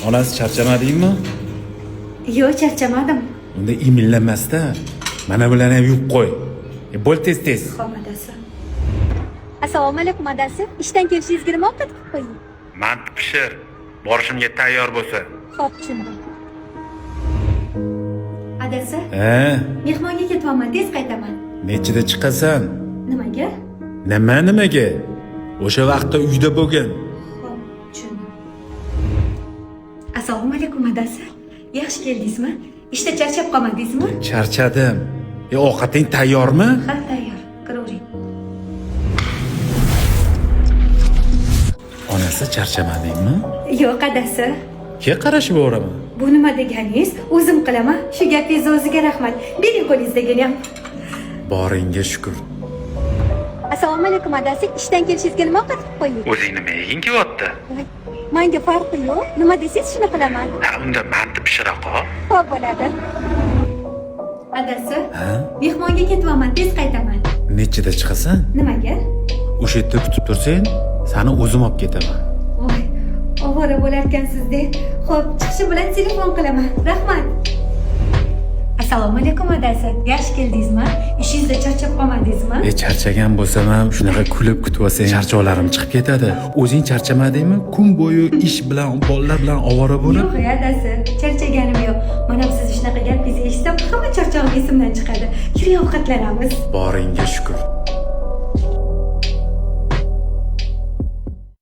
Onasi, charchamadingmi? Yo'q, charchamadim. Unda imillamasdan mana bularni ham yuvib qo'y. Bo'l, tez tez. Xo'p, adasi. Assalomu alaykum, adasi. Ishdan kelishingizga nima ovqat qilib qo'ying? Manti pishir. Borishimga tayyor bo'lsa. Xo'p, tushundim. Adasi, Ha, mehmonga ketyapman, tez qaytaman. Nechida chiqasan? Nimaga? Nima nimaga? O'sha vaqtda uyda bo'lgin. Xo'p, tushundim. Assalomu alaykum, adasi. Yaxshi keldingizmi? Ishda charchab qolmadingizmi? Charchadim. Ovqating tayyormi? Ha, tayyor. Kiravering. Onasi, charchamadingmi? Yo'q, adasi. Ke, qarashib boraman. Bu nima deganingiz? O'zim qilaman. Shu gapingizni o'ziga rahmat. Bering qo'lingizdagini ham. Boringga shukur. Assalomu alaykum, adasi. Ishdan kelishingizga nima ovqat qilib qo'ying? O'zing nima yeging kelyapti? Voy, manga farqi yo'q. Nima desangiz, shuni qilaman. Ha, unda manti pishira qol. Xo'p bo'ladi. Adasi, Ha? mehmonga ketyapman, tez qaytaman. Nechida chiqasan? Nimaga? O'sha yerda kutib tursang, sani o'zim olib ketaman. Voy, ovora bo'larkansiz-de. Xo'p, chiqishi bilan telefon qilaman. Rahmat. Assalomu alaykum, adasi. Yaxshi keldingizmi? Ishingizda charchab qolmadingizmi? Charchagan bo'lsam ham shunaqa kulib kutib olsang, charchoqlarim chiqib ketadi. O'zing charchamadingmi? Kun bo'yi ish bilan, bolalar bilan ovora bo'lib. Yo'q, adasi, charchaganim yo'q. Mana siz shunaqa gapingizni eshitsam, hamma charchog'im esimdan chiqadi. Kiring, ovqatlanamiz. Boringga shukur.